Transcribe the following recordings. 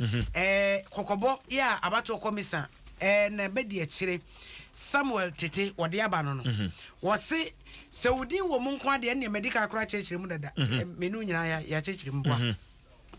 Kɔkɔbɔ yɛ a abatoɔ kɔmisa na ɛbɛdi akyire Samuel Tete wɔde aba no no, wɔse sɛ wo din wɔ mu nko adeɛ ɛnneɛ madi ka koraa kyerɛkyerɛ mu dada, menu nyinaa yɛakyerɛkyerɛ mu boa.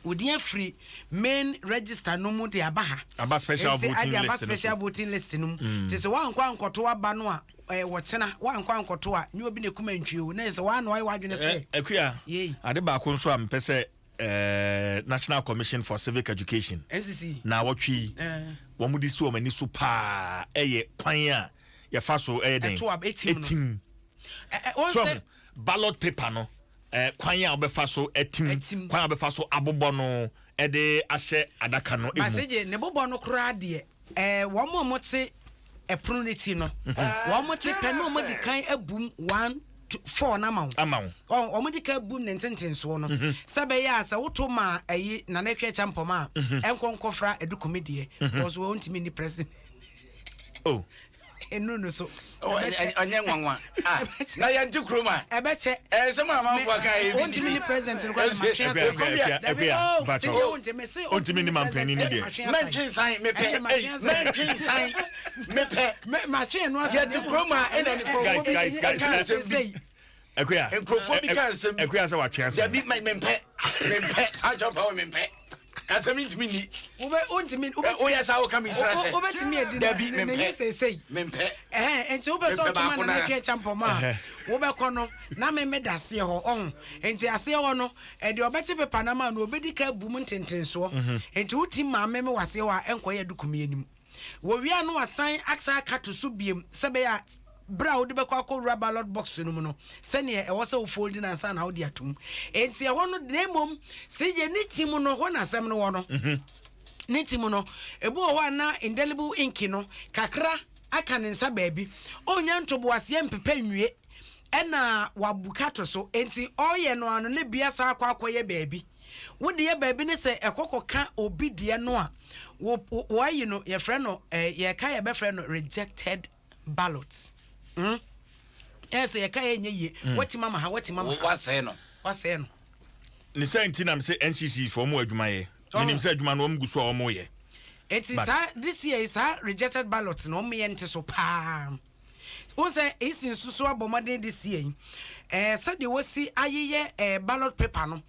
Wo din afiri main register no mu de aba ha. Aba special Nti, voting ade aba list no so. Special voting list no mu. Nti sɛ woankɔ ankɔto aba no a, wɔkyena, woankɔ ankɔto a, nyɛ obi na ɛkum antwie o. Na ɛyɛ sɛ woa na woayɛ w'adwene sɛ. Akua, Yei. Ade baako nso a mepɛ sɛ National Commission for Civic Education NCC. Na wɔtwe yi wɔn de si wɔn ani so paa ɛyɛ kwan a yɛfa so ɛyɛ den Ɛto ab- ɛtim no. Ɛtim. Wɔn so sɛ ballot paper no, kwan a wɔbɛfa so ɛtim, Ɛtim. kwan a wɔbɛfa so abobɔ no ɛde ahyɛ adaka no emu. Basegye ne bobɔ no koraa deɛ, wɔn a wɔte ɛpono no ti no, wɔn te pɛ na wɔn di kan abum one two four na ama wo. Ama wo. Wɔn di kan abum ne ntentensoɔ no sɛ bɛyɛ a sɛ woto ma ɛyi Nana Atwa Kyɛ Mpɔma a, ɛnkɔ nkɔfra Adukumi deɛ wɔn so wɔn ntumi ni president. Oh. Enu no so. Oh, ɔnyɛ nwanwa. Ah, na yɛnte kurom a. Ɛbɛkyɛ. Nsɛm a amanfoɔ ka yɛ bi. Ontumi ni president no kora na matwe Akua, asa. Akua, Akua, Dabi, Akua, oh, mpakyɛw. sɛ wonte, me se Ontumi ni mampanin ni deɛ. matwe asa. Mɛntwe nsan mepɛ. Ɛnde matwe asa. Mɛntwe nsan mepɛ. Matwe ɛno asa. Yɛte kurom a ɛna ne Guys, nkurɔfoɔ bi guys, guys, ɛka nsɛm bi. Akua. Nkurɔfoɔ bi ka nsɛm bi. Akua sɛ watwe asa. Dabi, mempɛ. Mempɛ. Saa kyɛw pa wɔ mempɛ. Asɛm ntumi nni. Wobɛ wontumi wobɛ. Woyɛ saa woka me nhyira hyɛ. Wobɛtumi adi Dabi, ne mempɛ. ne seesei. Mempɛ. Ɛhɛn, nti wopɛ sɛ Mepɛ ɔtoma baako Nana naa. Atwa Acheampong a, wobɛkɔ no na me meda aseɛ hɔ, ɔho. Nti aseɛ hɔ no, ɛdeɛ ɔbɛte pepa no ama no, ɔbɛdi ka abu mu ntentensoɔ. Nti wotim ma me mewɔ aseɛ hɔ a, ɛnkɔyɛ adukumi anim. Wɔwie a na wasan asan aka to so biom sɛ ɛbɛyɛ a berɛ a wode bɛkɔ akɔwura ballot box no mu no, sɛdeɛ ɛwɔ sɛ wo fold no ansa na wode atom. Nti ɛhɔ no, na mmom sɛ ne ti mu no, hɔ na asɛm no wɔ no. Ne ti mu no, ebi wɔ hɔ a na indelible ink no kakra aka ne nsa baabi. Ɔnnya ntoboaseɛ mpepa nwie ɛna wabuka to so. Nti ɔreyɛ no ano na bi asan akɔ akɔyɛ baabi. Wo deɛ baabi ne sɛ ɛkɔ kɔka obi deɛ no a, wo wɔayi no, yɛfrɛ no eh, yɛka yɛbɛfrɛ no rejected ballot. Ɛyɛ sɛ yɛka yɛ nyɛ yie. Watim ama ha, watim ama ha. Wasɛe no. Wasɛe no. Ne sɛ nti nam sɛ NCC fo ɔmo adwuma yɛ. Menim sɛ adwuma no ɔmo gu so a ɔmo yɛ. Eti But- saa this year yi, saa rejected ballot no ɔmo yɛ nte so paa. Wɔn sɛ esi nso so abɔ mmɔden this year yi. Sɛdeɛ wɔsi ayeyɛ ballot paper no.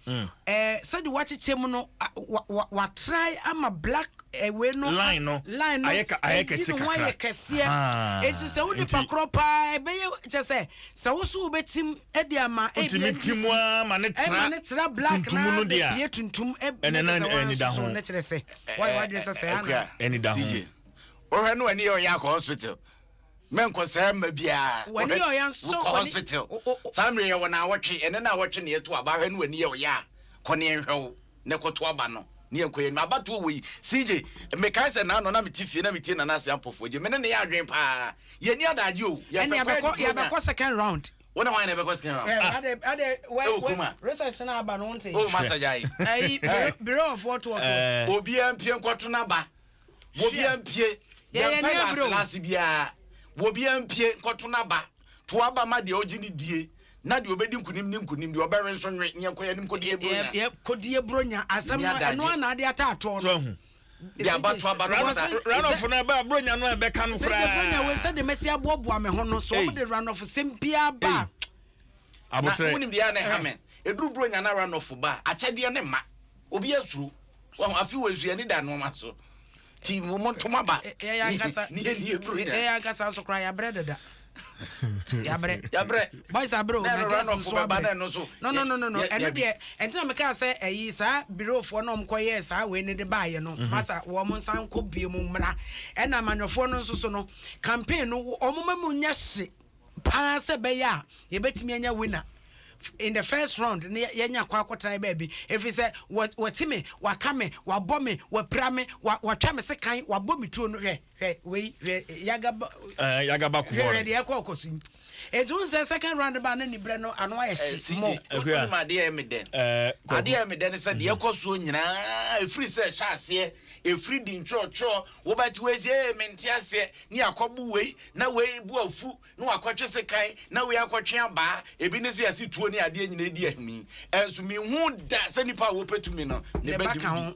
Sɛdeɛ wɔakyekyɛ mu no, watry ama black wei no. Line no, line no ayɛ ɛyi kɛse ne ho kakra. Ayɛ kɛseɛ. Ah, Eti sɛ wo nipa korɔ paa ɛbɛyɛ kyɛ sɛ wo so wobɛtim ɛde ama ebi Wotumi tim a ma ne tra ɛma ne tra black tuntum na no deɛ a, bepie tuntum ɛnɛ na ɛne kyerɛ sɛ ɛnida wɔn ho. ne kyerɛ sɛ wɔyɛ wadwene sɛ sɛ Akua, Ɛni da ho. CJ, wohwɛ no w'ani yɛ ɔyɛ akɔ hospital. Mɛnkɔ saa mma biara. W'ani yɛ ɔyɛ nso Wokɔ hospital. Saa mmerɛ yɛwɔ naawɔtwe, ɛnɛ naawɔtwe na yɛto aba. Hwɛ no w'ani yɛ ɔyɛ a, kɔ ne yɛnhwɛ wo na ɛkɔto aba no ne yɛnkɔ yɛn anim. Abatoɔ wɔ yi, CJ, mekae sɛ naano na mete fie na metie Nana Ase Ampɔfoɔ gye. Me ne ne yɛ adwene paa. Yɛnni adagye o. Ɛne Yɛpɛ yɛbɛkɔ kwan adi yɛbɛkɔ Buronya. second round. Wo ne hwan na ɛbɛkɔ second round? Ade Ɛwɔ kurom a. Research na aba no wonte. O masa gyae. Ɛyi Bureau of what what what. Obiara mpie nkɔto n'aba. Obiara mpie. Yɛyɛ Yɛmpɛ ni abere o. laase biara. Obiara mpie nkɔto n'aba. To aba ma deɛ ɔgye ne die. Na deɛ ɔbɛdi nkunim ne nkunim. Deɛ ɔbɛwe nso nwe. Ne yɛnkɔ yɛn anim kɔdi Buronya. Yɛ kɔdi Buronya asɛm Ni no adagye. ɛno ana ade ataatoɔ So no. ahu. De aba to aba to sa. Runoff no ɛbɛ Buronya no a ɛbɛka no Sɛ de Buronya wei koraa. sɛ de mɛsi aboaboa me ho no so Ei. wɔn de runoff sɛm biara ba. Na Abotrɛ. wonim deɛ a na ɛha me. Ɛduru Buronya na runoff ba a, akyɛdeɛ ne mma. Obi asuro. Wahu afe wɔ nsu yɛne da nneɛma so. Ti mo mo ntoma ba. Yɛyɛ ankasa Ne yɛ nie Buronya. Yɛyɛ ankasa nso koraa yɛabrɛ dada. Yɛabrɛ. Yɛabrɛ. Boys abrɛ o, Na na ɛno girls runoff nso bɛba abrɛ. na ɛno nso. No. Ɛno Dabi. deɛ ɛnti na mekaa sɛ ɛyi saa bureaufoɔ na ɔmkɔyɛɛ saa wei ne de baayɛ no. Masa wɔn nsa nkɔ bie mu mmra. Ɛna amanyɔfoɔ no nso so no campaign no wɔn ma mu nyɛ hye paa sɛ bɛyɛ a yɛbɛtumi anya winner in the first round ne yɛnya kɔ akɔtena baabi, ɛfiri sɛ wɔti me, waka me, wabɔ me, wapira me, watwa me sekan, wabɔ me tuo no. Hwɛ, hwɛ wei, hwɛ yagaba. Yagaba hwɛ hwɛ Kubɔre. Deɛ ɛkɔ ɔkɔ so yi, ɛnti wo sɛ second round ba ne nibrɛ no ano ayɛ hye CJ, mɔ. Akua. wonim adeɛ a ɛyɛ me dɛ? Kwaku. Adeɛ a ɛyɛ me dɛ ne sɛ deɛ ɛkɔ soɔ nyinaa ɛfiri sɛ ɛhyɛ aseɛ ɛfiri di ntwerɛtwerɛ wobɛte wei sɛ ee mente aseɛ ne akɔbo wei na wei bu afu na wakɔtwe sekan na wei akɔtwe abaa ebi ne sɛ yɛse tuo ne adeɛ nyinaa di ahimi, ɛnso mehu da sɛ nipa a wɔpɛ tumi no ne ne ba ba dim ka bi. Ho.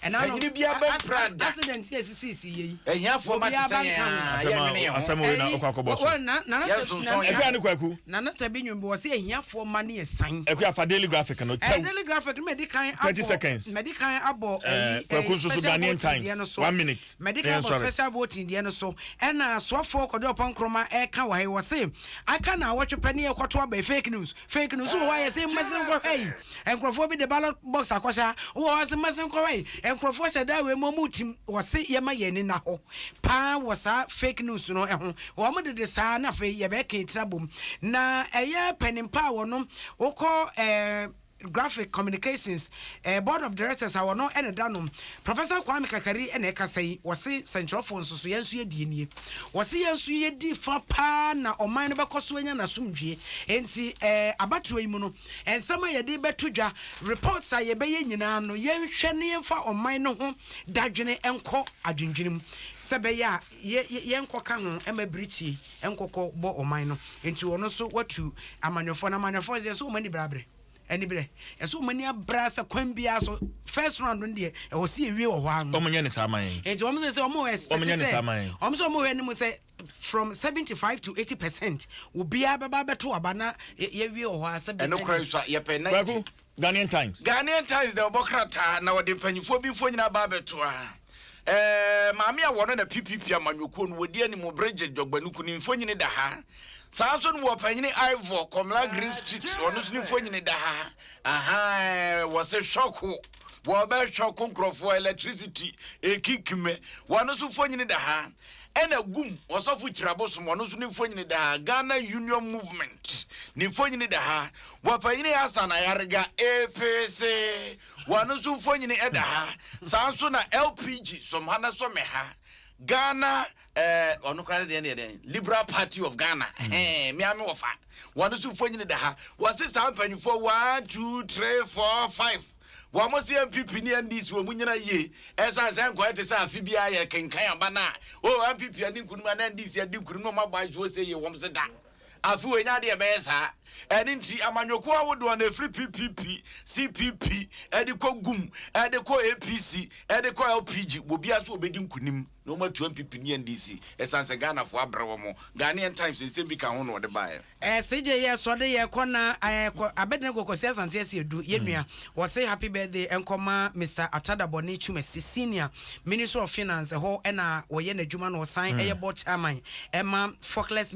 Ɛna no, Panyini biara bɛmpra da. Accident yɛ sisisi yɛ yi. Ahiafoɔ ma te Obiara sɛ ba yɛn nka ho. a, Asɛm a- yɛnwene yɛn ho. asɛm wei na Ɛyi, wokɔ akɔbɔ so. Yɛnsonsɔn yɛn. Akua ne Kwaku. Nana Tabi Nwumbi wɔ sɛ ahiafoɔ ma ne yɛ san. Akua, fa Daily Graphic no. Ɛɛ Tɛw. Daily Graphic no mɛdi kan abɔ 30 seconds. Mɛdi kan abɔ Eh, ɛyi Kwaku nso so special Ghanaian voting Times. deɛ no so. One minute. Mɛdi kan Eh, abɔ sorry. special voting deɛ no so. Ɛna asoafoɔ Kɔdɔ Ɔpɔn Nkroma ɛka wɔ ha yi, wɔ se aka na awɔtwe pɛ ne yɛkɔto aba yi, fake news, fake news wɔ hɔ a yɛsɛ mmɛsɛn nkɔhwɛ yi, nkurɔfoɔ bi de ballot box akɔhyɛ ha, wɔ hɔ sɛ mmɛsɛn nkɔhwɛ yi, nkurɔfoɔ hyɛ da wei mu, ɔmo tim wɔ se yɛma yɛn ani na hɔ paa wɔ saa fake news no ho. Wɔn dede saa na afei yɛbɛka etira bom na ɛyɛ panimpa a wɔno wokɔ Graphic Communications board of directors a wɔno ɛna da no, Professor Kwame Kakari, ɛna ɛkasa yi. Wɔse sɛnkyerɛfoɔ nso so yɛn nso yɛdie nie. Wɔse yɛn nso yɛdi fa paa na ɔman no bɛkɔ so anya n'asomdwie. Nti abatoɔ yi mu no, nsɛm a yɛde bɛto dwa, reports a yɛbɛyɛ nyinaa no, yɛnhwɛ ne yɛmfa ɔman no ho dadwene nkɔ adwendwene mu sɛ bɛyɛ a yɛnkɔka ho ɛma birikyie nkɔkɔ bɔ ɔman no. Nti ɔno nso watu amanyɔfoɔ, na amanyɔfoɔ sɛ yɛsɛ wɔn ani brabrɛ ani berɛ, ɛsɛ wɔn ani abra sɛ kwan biara so first round no deɛ, ɛwɔ si ewie wɔ hɔ ano. Ɔmo nyɛ ne saa man yi. Nti wɔn sɛ wɔn expect Wɔn nyɛ ne sɛ saa man yi. wɔn sɛ wɔn hwɛ anim sɛ from 75 to 80% obiara bɛba abɛto aba na yɛwie wɔ hɔ a sɛ Ɛno kora nso a yɛpɛ 90. Kwaku, Ghanaian Times. Ghanaian Times de ɔbɔ krataa na wɔde mpanyinfoɔ bi mfo nyinaa ba abɛto a maame a wɔno na PPP amanyɔkuo no wɔdi anim, Bridget Dɔgbanuku, ne mfonyini da ha. Saa nso no wɔ panyini Ivor Kɔmla Green Street, ɔno nso ne mfonyini da ha. Aha wɔ se shock, wɔbɛ shock nkurɔfoɔ, electricity ekikime, wɔno nso mfonyini da ha. Ɛna gum ɔsɔfo Kyirabosom, ɔno nso ne mfonyini da ha. Ghana Union Movement ne mfonyini da ha. Wɔpanyini Hasan Ayarega, APC, wɔno nso mfonyini ɛda ha. Saa nso na LPG sɔmha na sɔmɛ ha. Ghana ɔno koraa ne deɛ ne yɛ dɛn, Liberal Party of Ghana, miame wɔfa, wɔno nso mfonyini da ha. Wɔse saa mpanyinfoɔ 1, 2, 3, 4, 5, wɔn mo se NPP ne NDC wɔn mu nyina yie. Ɛsan sɛ nkɔyɛ te sɛ afe biara yɛ kenkan aba na o NPP ani nkunim ana NDC adi nkunim na wɔn abɔ ahwɛ sɛ yie, wɔn se da afe wɔ nya adeɛ ɛbɛyɛ saa. Ɛne nti amanyɔkuo ahodoɔ no ɛfiri PPP, CPP, ɛde kɔ GUM, ɛde kɔ APC, ɛde kɔ LPG, obiara so wɔbɛdi nkunim na wɔn atu NPP ne NDC, ɛsan sɛ Ghanafoɔ abrɛ wɔn. Ghanaian Times nsɛm bi ka ho na wɔde baeɛ. CJ, yɛ sɔde yɛ kɔ na kɔ Abɛdene Kɔkɔsi Asante asi edu yɛ nua. Wɔse happy birthday nkɔma Mr Atadabɔne Twumasi Senior, Ministry of Finance hɔ ɛna wɔyɛ n'adwuma na ɔsan ɛyɛ board chairman ɛma Focless.